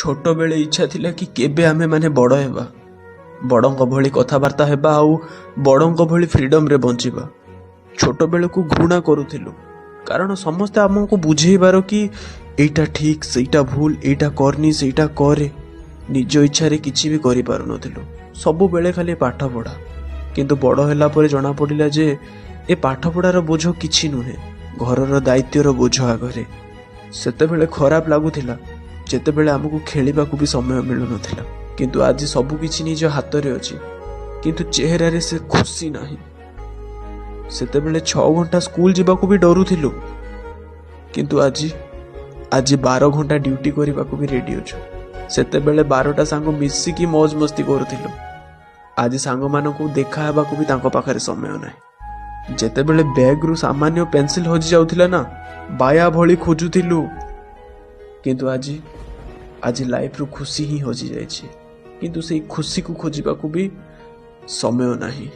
ଛୋଟବେଳେ ଇଚ୍ଛା ଥିଲା କି କେବେ ଆମେମାନେ ବଡ଼ ହେବା, ବଡ଼ଙ୍କ ଭଳି କଥାବାର୍ତ୍ତା ହେବା ଆଉ ବଡ଼ଙ୍କ ଭଳି ଫ୍ରିଡ଼ମରେ ବଞ୍ଚିବା। ଛୋଟବେଳକୁ ଘୃଣା କରୁଥିଲୁ, କାରଣ ସମସ୍ତେ ଆମକୁ ବୁଝେଇବାର କି ଏଇଟା ଠିକ୍, ସେଇଟା ଭୁଲ, ଏଇଟା କରନି, ସେଇଟା କରେ। ନିଜ ଇଚ୍ଛାରେ କିଛି ବି କରିପାରୁନଥିଲୁ, ସବୁବେଳେ ଖାଲି ପାଠ ପଢ଼ା। କିନ୍ତୁ ବଡ଼ ହେଲା ପରେ ଜଣାପଡ଼ିଲା ଯେ ଏ ପାଠପଢ଼ାର ବୋଝ କିଛି ନୁହେଁ ଘରର ଦାୟିତ୍ୱର ବୋଝ ଆଗରେ। ସେତେବେଳେ ଖରାପ ଲାଗୁଥିଲା, ଯେତେବେଳେ ଆମକୁ ଖେଳିବାକୁ ବି ସମୟ ମିଳୁନଥିଲା। କିନ୍ତୁ ଆଜି ସବୁ କିଛି ନିଜ ହାତରେ ଅଛି, କିନ୍ତୁ ଚେହେରାରେ ସେ ଖୁସି ନାହିଁ। ସେତେବେଳେ 6 ଘଣ୍ଟା ସ୍କୁଲ ଯିବାକୁ ବି ଡରୁଥିଲୁ, କିନ୍ତୁ ଆଜି 12 ଘଣ୍ଟା ଡ୍ୟୁଟି କରିବାକୁ ବି ରେଡି ଅଛୁ। ସେତେବେଳେ 12ଟା ସାଙ୍ଗ ମିଶିକି ମୌଜ ମସ୍ତି କରୁଥିଲୁ, ଆଜି ସାଙ୍ଗମାନଙ୍କୁ ଦେଖା ହେବାକୁ ବି ତାଙ୍କ ପାଖରେ ସମୟ ନାହିଁ। ଯେତେବେଳେ ବ୍ୟାଗରୁ ସାମାନ୍ୟ ପେନ୍ସିଲ ହଜି ଯାଉଥିଲା ନା, ବାୟା ଭଳି ଖୋଜୁଥିଲୁ। କିନ୍ତୁ ଆଜି ଲାଇଫରୁ ଖୁସି ହିଁ ହଜି ଯାଇଛି, କିନ୍ତୁ ସେଇ ଖୁସିକୁ ଖୋଜିବାକୁ ବି ସମୟ ନାହିଁ।